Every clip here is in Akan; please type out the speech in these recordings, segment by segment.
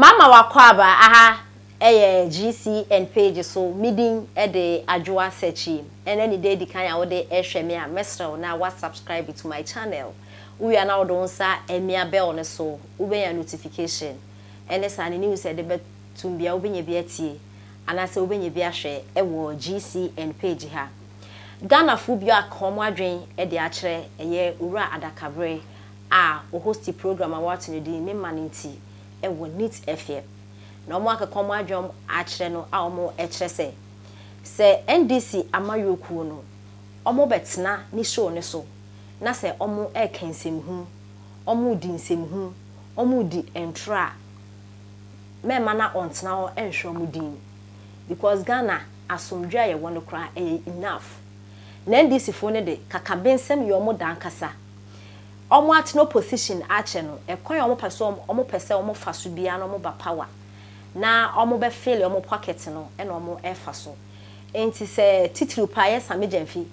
Mama w'akwaaba aha yɛ GCN page so me din de Adwoa Sekyie ɛnɛ ne da edi kan a wode rehwɛ me a mɛsrɛ wo na wa subscribe to my channel wo wie a na wode wo nsa amia bell no so wobɛnya notification ɛne saa ne news a yɛde bɛtom biara wobɛnya bi atie anaasɛ wobɛnya bi ahwɛ wɔ GCN page ha. Ghanafo bi aka wɔn adwen de akyerɛ ɛyɛ Owura Adakabere a ɔhosti program a wɔato no din Me Man Nti wɔ Neat FM. Na wɔakeka wɔn adwene akyerɛ no a wɔkyerɛ sɛ, sɛ NDC amayɔkuo no wɔbɛtena ne show no so na sɛ wɔreka nsɛmhunu, wɔredi nsɛmhunu, wɔredi ntorɔ a, mɛmma na ɔntena hɔ nhwɛ wɔn din because Ghana asomdwoeɛ a yɛwɔ no koraa ɛyɛ enough. Na NDC foɔ no de kakabensɛm yɛ wɔn da ankasa. Wɔn atena opposition akyɛ no, ɛkwan a wɔn pɛ so wɔn pɛ sɛ wɔn fa so biara na wɔn ba power na wɔn bɛ fill wɔn pocket no ɛna wɔn ɛfa so. Enti sɛ titiriw paa yɛ Sammy Gyamfi,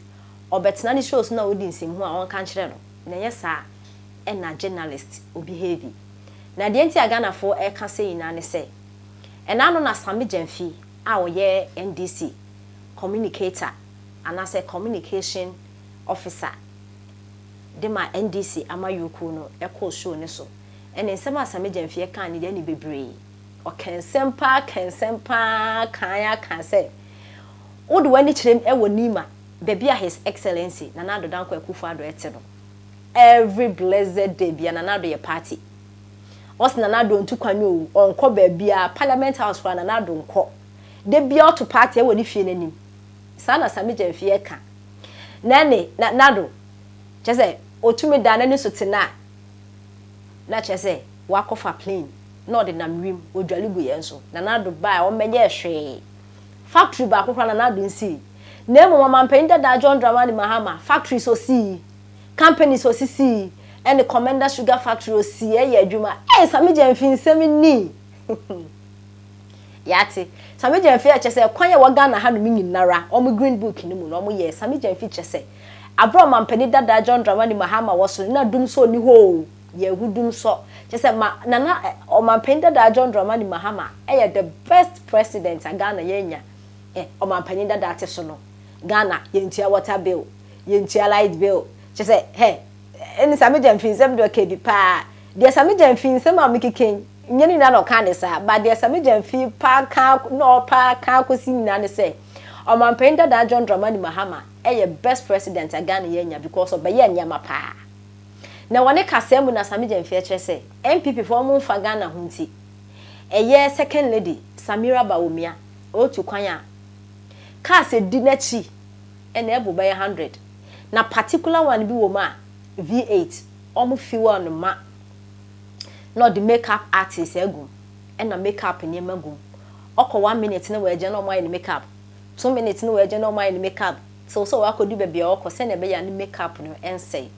ɔbɛtena ne show so na ɔredi nsɛmhunu a ɔnka nkyerɛ no, na ɛnyɛ saa ɛna journalist ɔbehave. Na deɛ nti a Ghanafoɔ ɛreka sei nyinaa ne sɛ, ɛna ano na Sammy Gyamfi a ɔyɛ NDC communicator anaasɛ communication officer de ma NDC amayuokuo no kɔɔ show no so. Ɛne nsɛm a Sammy Gyamfi kaa no deɛ ɛne bebree. Ɔka nsɛm paa ka nsɛm paa kaa ara kaa sɛ wode w'ani kyerɛ mu wɔ Nima, baabi a His Excellency Nana Addo Dankwa Akufo-Addo te no, every blessed day bia Nana Addo yɛ party. Ɔse Nana Addo ntu kwan o, ɔnkɔ baabiara, Parliament House koraa Nana Addo nkɔ. Da biara ɔto party wɔ ne fie no anim. Saa na Sammy Gyamfi ka. Na ɛne Nana Addo, kyerɛ sɛ ɔtumi da n'ani so te no a, na kyerɛ sɛ wakɔfa plane na ɔde nam wim, ɔdwale gu yɛn so. Nana Addo bae a ɔmmɛyɛɛ hwee. Factory baako koraa Nana Addo nsii. Na mmom Ɔmanpanin dadaa John Dramani Mahama, factories ɔsii, companies ɔsisii, ɛne Komenda Sugar Factory ɔsii ɛyɛ adwuma. Ei Sammy Gyamfi nsɛm ni! Yɛate. Sammy Gyamfi kyerɛ sɛ kwan a ɛwɔ Ghana hanom nyinara, wɔn green book no mu no wɔn yɛɛ. Sammy Gyamfi kyerɛ sɛ aberɛ a Ɔmanpanin dadaa John Dramani Mahama wɔ so no na dumsɔ nni hɔ oo, yɛahu dumsɔ. Kyerɛ sɛ ma Nana Ɔmanpanin dadaa John Dramani Mahama yɛ the best president a Ghana yɛanya. Eh, Ɔmanpanin dadaa te so no, Ghana yɛntua water bill, yɛntua light bill, kyerɛ sɛ hɛ, ɛne Sammy Gyamfi nsɛm deɛ ɔka bi paa. Deɛ Sammy Gyamfi nsɛm a mekeka yi, nyɛ ne nyinaa na ɔkaa ne saa, but deɛ Sammy Gyamfi paa ka na ɔpaa ka akɔsi nyinaa ne sɛ, Ɔmanpanin dadaa John Dramani Mahama yɛ best president a Ghana yɛanya because ɔbɛyɛɛ nneɛma paa. Na wɔ ne kasaa mu na Sammy Gyamfi kyerɛ sɛ, NPP foɔ wɔn mfa Ghana ho nti, ɛyɛ second lady Samira Bawumia ɔretu kwan a, cars ɛdi n'akyi na ɛbo bɛyɛ hundred. Na particular one bi wɔ mu a, V8, wɔn fuel no ma na ɔde make up artist agu mu, ɛna make up nneɛma gu mu. Ɔkɔ one minute na wɔagya na wɔayɛ no make up, 2 minutes na wɔagya na wɔayɛ no make up, till sɛ wakɔdu baabi a ɔkɔ sɛnea ɛbɛyɛ a ne make up no ɛnsɛe.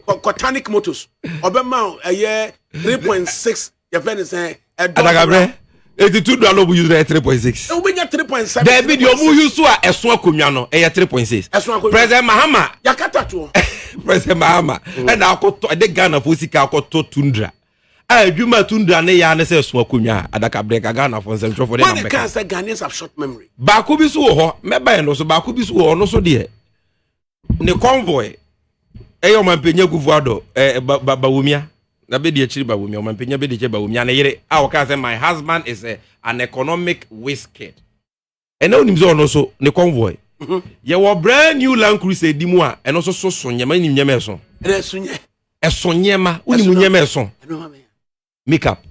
Kɔtanic Motors ɔbɛma ɛyɛ 3.6, yɛfɛ ne sɛ ɛdɔ. Adakabrɛ 82 dollar ɔmu use no yɛ 3.6. Wobɛnya 3.7. Dɛbi, deɛ ɔmu use a ɛso akonnwa no ɛyɛ 3.6. Ɛso akonnwa. President Mahama. Yakata toɔ. President Mahama ɛna akɔtɔ, ɛde Ghana fo sika akɔtɔ Tundra a adwuma Tundra ne yɛ ne sɛ ɛso akonnwa a, adakabrɛ ka Ghana fo nsɛmtwerɛfo de wɔn nam ne kan bɛka. Sɛ Ghanaians have short memory. Baako bi so wɔ hɔ, mɛba yɛn no so, baako bi so wɔ hɔ, ɔno so deɛ ne convoy ɛyɛ Ɔmampanyin Akufo Addo, ɛɛ ba ba Bawumia na bɛdi akyiri, Bawumia, Ɔmampanyin bɛdi akyiri Bawumia ne yere a ɔka sɛ, "My husband is an economic whiz-kid." Ɛnna onim sɛ ɔno so ne convoy yɛwɔ brand new Land Cruiser di mu a ɛno nso so so nneɛma, nim nneɛma ɛso. Ɛdɛ ɛso nyɛ. Ɛso nneɛma, wonim Ɛso nneɛma ɛso. Ɛno ma mi. Makeup,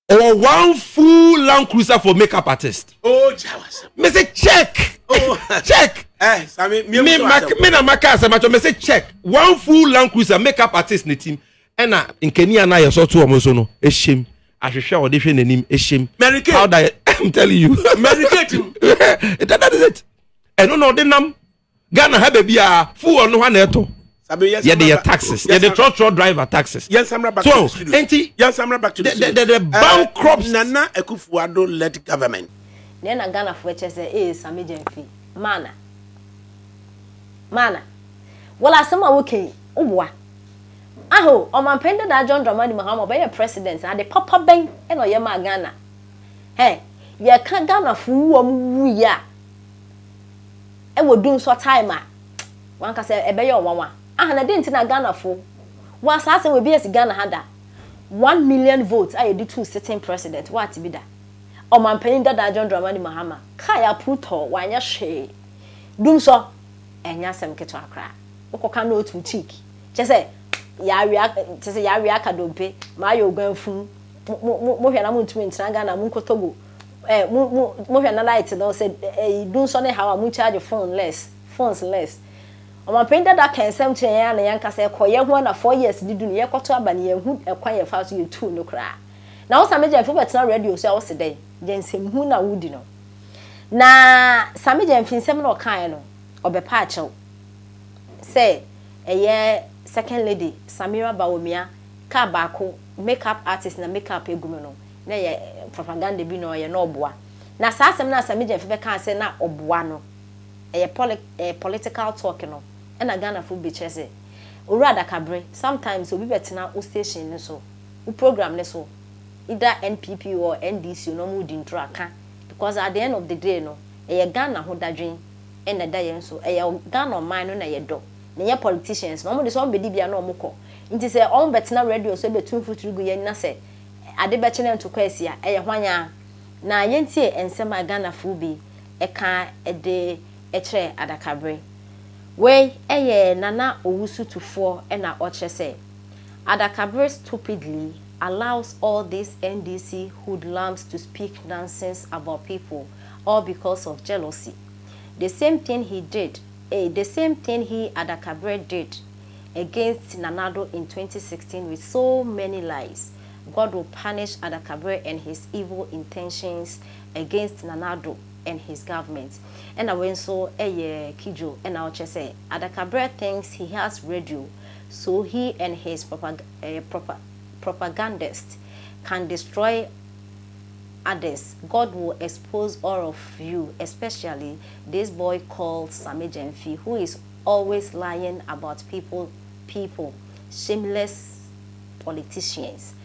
ɔwɔ one full Land Cruiser for makeup artist. Oh, jawasɛm. Me say check. Oh. Check. Sami me ma me na maka asɛm atwɔ. Me say check, one full Land Cruiser, makeup artist ne team, ɛna nkania na yɛsɔ to wɔn so no ehyɛm, ahwehwɛ a ɔde hwɛ n'anim ehyɛm. Mary Kay. Powder, I'm telling you. Mary Kay team. That is it. Ɛno na ɔde nam Ghana ha baabi a fuel no hɔ na ɛtɔ. Sabi yɛn. Yɛde yɛ taxes, yɛde trɔtrɔ driver taxes. Yɛn samra back So, to the studio. Enti yɛn samra back to the studio. The bankrupt Nana Akufo-Addo led government. Na ɛna Ghanafoɔ kyerɛ sɛ ee Sammy Gyamfi maana maana wɔla asɛm a woka yi woboa. Aho, Ɔmanpanin dadaa John Dramani Mahama ɔbɛyɛɛ president no, ade papa bɛn na ɔyɛ maa Ghana? Hɛ, yɛka Ghanafo wu a wɔn wuiɛ a, ɛwɔ Dumsor time a, wankasa ɛbɛyɛ wo nwanwa. Aha, na dɛn nti na Ghanafo, wɔ saa asɛm wɔ ebi asi Ghana ha da? 1 million votes a yɛde tuu sitting president, woate bi da? Ɔmanpanin dadaa John Dramani Mahama, kaa yɛ tɔ, wanyɛ hwee. Dumsor, ɛnyɛ asɛm ketewa koraa. Wokɔka no otu cheek. Kyɛ sɛ, yɛawia, kyɛ sɛ yɛawia aka dompe, maayɛ oguan funu, mo mo mohwɛ na montumi ntena Ghana, monkɔ Togo. Mo mo mohwɛ na light no sɛ dumsor ne haw a, mo charge phone less, phones less. Ɔmanpanin dada ka nsɛm kyerɛ yɛn a na yɛn kasa ɛkɔ yɛn ho na 4 years di du no yɛkɔto aba no, yɛn ho ɛkwan yɛfa so yɛtu no koraa. Na wo Sammy Gyamfi, wobɛtena radio so a wose dɛn? Gye nsɛmhu na wodi no. Na Sammy Gyamfi nsɛm na ɔkaeɛ no, ɔbɛpa akyɛw sɛ ɛyɛ Second Lady Samira Bawumia kaa baako, makeup artist na makeup egu no, na yɛ propaganda bi na ɔyɛ na ɔboa. Na saa asɛm na Sammy Gyamfi bɛka sɛ na ɔboa no, ɛyɛ political talk no. Ɛna Ghanafoɔ bi kyerɛ sɛ Owura Adakabere, sometimes obi bɛtena wo station no so, wo program ne so, either NPP or NDC, no ɔmo di ntoro aka, because at the end of the day no, ɛyɛ Ghana ho dadwen ɛna ɛda yɛn so, ɛyɛ Ghana ɔman no na yɛdɔ na ɛnyɛ politicians na ɔmo de sɛ ɔmo bɛdi bia na ɔmo kɔ. Nti sɛ ɔmo bɛtena radio so ɛbɛtu mfuturu gu yɛn na sɛ ade bɛkye ne ntokɔ asi a, ɛyɛ hwanyaa. Na yɛntie nsɛm a Ghanafoɔ bi ɛka ɛde ɛkyerɛ Adakabere. Wei ɛyɛ Nana Owusu Tufoɔ, ɛna ɔkyerɛ sɛ Adakabere stupidly allows all these NDC hoodlums to speak nonsense about people, all because of jealousy. The same thing he did, the same thing he, Adakabre, did against Nana Addo in 2016 with so many lies. God will punish Adakabre and his evil intentions against Nana Addo and his government. Ɛna wei nso ɛyɛ Kijo, ɛna ɔkyerɛ sɛ Adakabre thinks he has radio, so he and his propagandists can destroy others. God will expose all of you, especially this boy called Sammy Gyamfi, who is always lying about people, shameless politicians.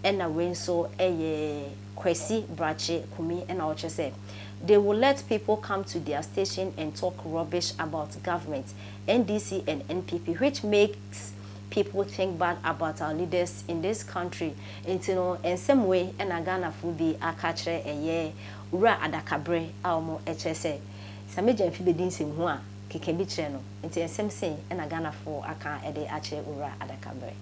Ɛna wei nso ɛyɛ Kwesi Brakye Kumi, ɛna ɔkyerɛ sɛ they will let people come to their station and talk rubbish about government, NDC and NPP, which makes people think bad about our leaders in this country. Nti no, nsɛm wei ɛna Ghanafoɔ bi aka kyerɛ ɛyɛ Wura Adakaberɛ a wɔn kyerɛ sɛ Sammy Gyamfi bɛdi nsɛmhu a keka bi kyerɛ no. Nti nsɛm sei ɛna Ghanafoɔ aka ɛde akyerɛ Wura Adakaberɛ.